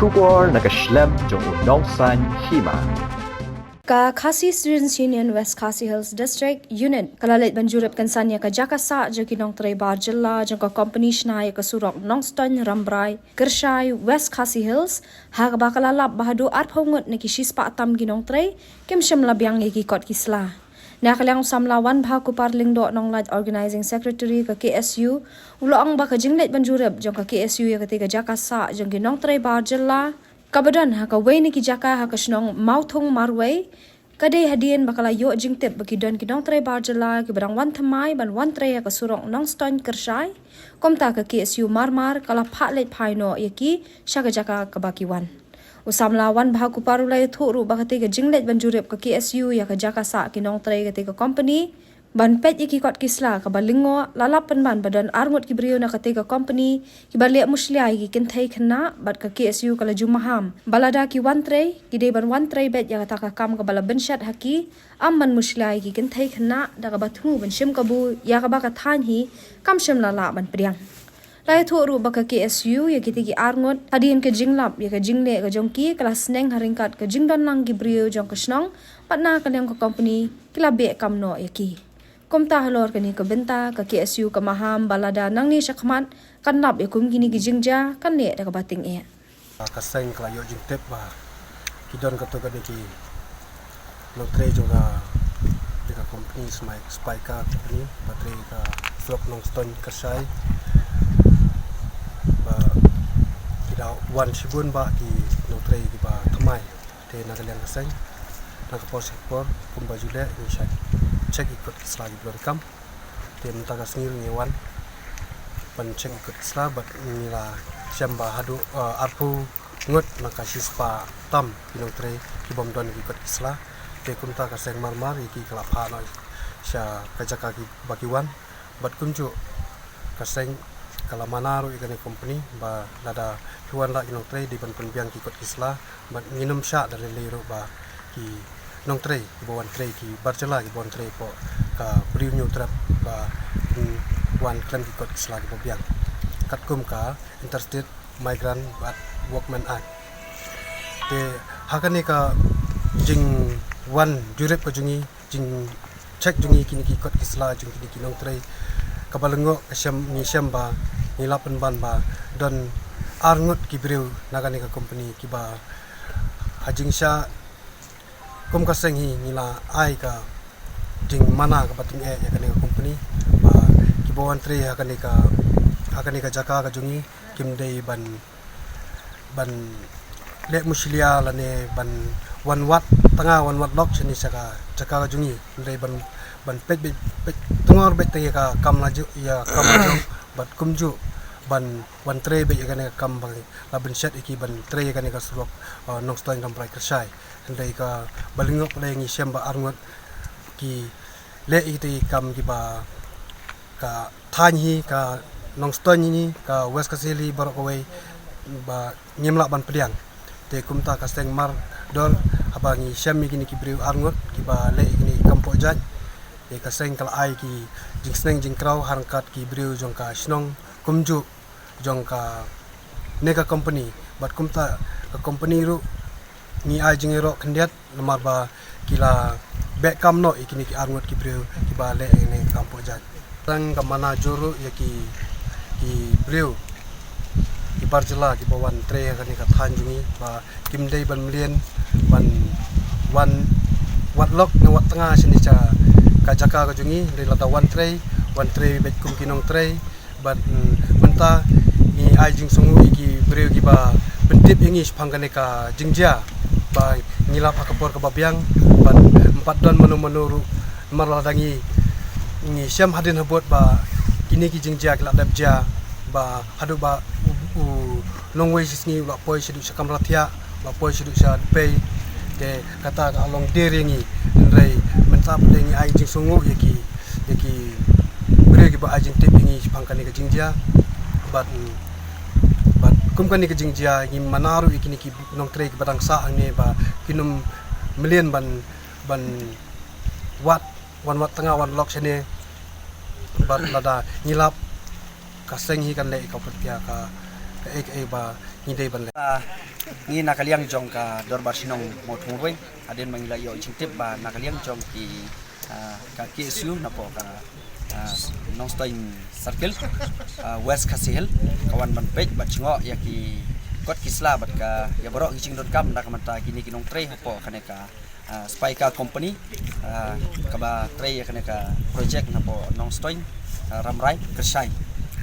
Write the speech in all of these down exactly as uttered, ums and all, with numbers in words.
Khubor na ka shlem jong u nongsan hima. Ka Khasi Students Union West Khasi Hills District Unit ka la leit ban jurip kynsan ïa ka jaka sah jong ki nongtrei bar jylla jong ka kompani shna ïa ka surok Nongstoiñ Rambrai Kyrshai West Khasi Hills, ha kaba ka la lap ba haduh arphew ngut na ki shispah tam ki nongtrei kim shym la biang ïa ki kot ki sla. Na ka liang u samla Wanbha Kupar Lyngdoh Nonglait, Organizing Secretary ka K S U, u la ong ba ka jingleit ban jurip jong ka K S U ïa katei ka jaka sah jong ki nongtrei bar jylla kaba don ha kawei na ki jaka ha ka shnong Mawthung Marwei, ka dei hadien ba ka la ïoh jingtip ba ki don ki nongtrei bar jylla kiba dang wan thymmai ban wan trei ha ka surok Nongstoiñ Kyrshai. Kumta ka K S U mar mar ka la phah leit phai noh ïa ki sha ka jaka kaba ki wan. U samla Wanbha Kupar u la ïathuh ruh ba katei ka jingleit ban jurip ka K S U ïa ka jaka sah ki nongtrei katei ka kompani ban peit ïa ki kot ki sla kaba lyngngoh, la lap pynban ba don arngut ki briew na katei ka kompani kiba leh mushlia ïa ki kynthei khynnah, bad ka K S U ka la ju maham ba lada ki wan trei, ki dei ban wan trei beit ïa kata ka kam kaba la bynshet ha ki, ym ban mushlia ïa ki kynthei khynnah da kaba thmu ban shim kabu ïa kaba ka thaiñ hi kam shym la lah ban pdiang. La ïathuh ruh ba ka K S U ïa kitei ki arngut, hadien ka jinglap ïa ka jingleh ka jong ki, ka la sneng ha ryngkat ka jingdon lang ki briew jong ka shnong, bad na ka liang ka kompani ki la beh kam noh ïa ki. Kumta halor kane ka bynta ka K S U ka maham ba lada nangne shakhmat kan lap ïa kum kine ki jingjia kan leh da kaba tyngeh. Ka seng ka la ïoh jingtip ba ki don katto katne ki nongtrei jong ka, jong ka kompani Smai-, Spika Company, ba trei ka surok Nongstoiñ Kyrshai, ba ki da wan shibun ba ki nongtrei kiba thymmai. Te na ka liang ka seng, na ka por sha ka por, kumba ju leh, ngi shah check ïa ki kot ki sla kiba donkam. Te mynta ka sngi ruh ngi wan ban check ïa ki kot ki sla, bad ngi la shem ba haduh, eh, arphew ngut na ka shispah tam ki nongtrei ki bym don ki kot ki sla. Te kumta ka seng mar mar ïa ki ka la phah noh sha ka jaka kiba ki wan. Bad kumjuh ka seng ka la mana ruh ïa kane ka kompani ba lada ki wan lah ki nongtrei dei ban pynbiang ki kot ki sla. Bad ngin ym shah da lei lei ruh ba ki nongtrei kiba wan trei, ki bar jylla kiba wan trei hapoh ka Bri u Hynñiewtrep ba kin wan khlem ki kot ki sla kiba biang katkum ka Interstate Migrant bad Workmen Act. Te ha kane ka jingwan jurip ka jong ngi, jingcheck jong ngi kine ki kot ki sla jong kine ki nongtrei, kaba lyngngoh ka shem, ngi shem ba ngi la pynban ba don arngut ki briew na kane ka kompani kiba ha jingshah kum ka seng hi ngi la ai ka jingmana kaba tyngeh ïa kane ka kompani ba kiba wan trei ha kane ka, ha kane ka jaka ka jong ngi kim dei ban, ban leh mushlia lane ban wan wad tnga wan wad lok shane sha ka jaka ka jong ngi. Kim dei ban, ban peit beit, peit tngor beit tang ïa ka kam la jong, ïa ka kam la jong, bad kumjuh ban wan trei beit ïa kane ka kam ba la bynshet ïa ki ban trei ïa kane ka surok, uh, Nongstoiñ Rambrai Kyrshai. Hynrei kaba lyngngoh pat ngi shem ba arngut ki leh ïa ki kam kiba ka thaiñ hi, ka Nongstoiñ hi, ka West Khasi Hills hi baroh kawei ba ngim lah ban pdiang. Te kumta ka seng mar dor haba ngi shem ïa kine ki briew arngut kiba leh ïa kine ki kam pohjait. Te ka seng ka la ai ki jingsneng jingkraw ha ryngkat ki briew jong ka shnong kumjuh jong kane ka kompani. Bad kumta ka kompani ruh ngi ai jingïaroh khyndiat namar ba ki la beh kam noh ïa kine ki arngut ki briew kiba leh ïa kane ka kam pohjait. Tang ka mana jur ruh ïa ki, ki briew ki bar jylla kiba wan trei ha kane ka thaiñ jong ngi ba kim dei ban mlien ban wan wad lok ne wad tnga shane sha ka jaka ka jong ngi. Hynrei lada wan trei, wan trei beit kum ki nongtrei. Bad, mm, mynta ngi ai jingsngewnguh ïa ki briew kiba pyntip ïa ngi shaphang kane ka jingjia ba ngi lap ha ka por kaba biang, bad ym pat don mano mano ruh, namar lada ngi, ngi shem hadien habud ba kine ki jingjia ki la dep jia ba haduh ba u, u nongwei shisngi u la poi shaduh sha kamra thiah, u la poi shaduh sha dpei. Te kata ka long der ïa ngi. Hynrei mynta pat ngi ai jingsngewnguh ïa ki, ïa ki briew kiba ai jingtip ïa ngi shaphang kane ka jingjia. Bad, bad kum kane ka jingjia ngi mana ruh ïa kine ki nongtrei kiba dang sah hangne ba kin ym mlien ban, ban wad, wan wad tnga wan lok shane. Bad lada ngi lap, ka seng hi kan leh ïa ka pyrthei ka, kaei kaei ba Ngi dei ban leh. Ah, ngi na ka liang jong ka Dorbar Shnong Mawthungruei, hadien ba ngi la ïoh jingtip ba na ka liang jong ki, ah, ka K S U napoh ka, ah, Nongstoiñ Circle, ah, West Khasi Hills, ka wan ban peit bad jngoh ïa ki kot ki sla bad ka ïa baroh ki jingdonkam na ka bynta kine ki nongtrei hapoh kane ka ah, Spika Company, ah, kaba trei ïa kane ka project napoh Nongstoiñ, ah, Rambrai, Kyrshai.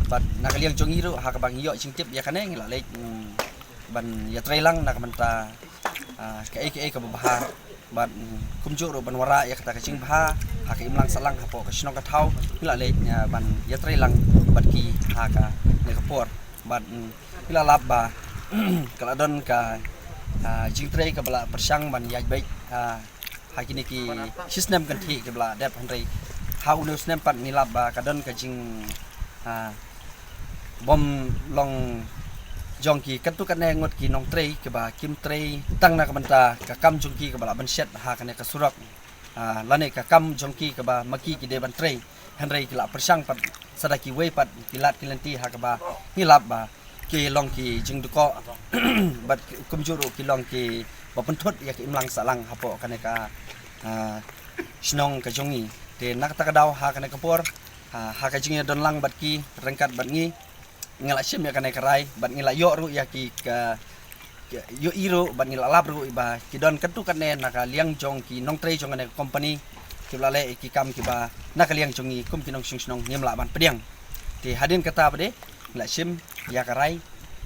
Bad na ka liang jong ngi ruh ha kaba ngi ïoh jingtip ïa kane ngi la leit, mm, ban ïatreilang na ka bynta, ah, kaei kaei kaba bha. Bad, mm, kumjuh ruh ban wanrah ïa kata ka jingbha ha ka imlang sahlang hapoh ka shnong ka thaw ngi la leit, ah, ban ïatreilang bad ki ha kane ka por. Bad, mm, ngi la lap ba ka la don ka, ah, jingtrei kaba la pyrshang ban ïaid beit, ah, ha kine ki shisnem kynthih kiba la dep, hynrei ha une u snem pat ngi lap ba ka don ka jing, ah, bym long jong ki katto katne ngut ki nongtrei kiba kim trei tang na ka bynta ka kam jong ki kaba la ban shet ha kane ka surok, ah, lane ka kam jong ki kaba ma ki ki dei ban trei, hynrei ki la pyrshang pat sa da kiwei pat ki lad ki lynti ha kaba ngi lap ba ki long ki jingdukok bad ki, kumjuh ruh ki long kiba pynthut ïa ka imlang sahlang hapoh kane ka, ah, shnong ka jong ngi. Te na kata ka daw ha kane ka por, ah, ha ka jingïadonlang bad ki ryngkat bad ngi, ngi la shim ïa kane ka rai bad ngi la ïoh ruh ïa ki ka, ka ïohi ruh bad ngi la lap ruh ba ki don katto katne na ka liang jong ki nongtrei jong kane ka company kiba la leh ki kam kiba na ka liang jong ngi kum ki nongshong shnong ngim lah ban pdiang. Te hadien kata pat de ngi la shim ïa ka rai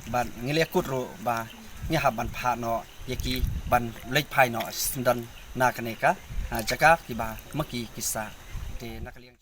bad ngi la kut ruh ba ngi hap ban phah noh ïa ki ban leit phai noh shisyndon na kane ka, ah, jaka kiba ma ki ki sah. Te na ka liang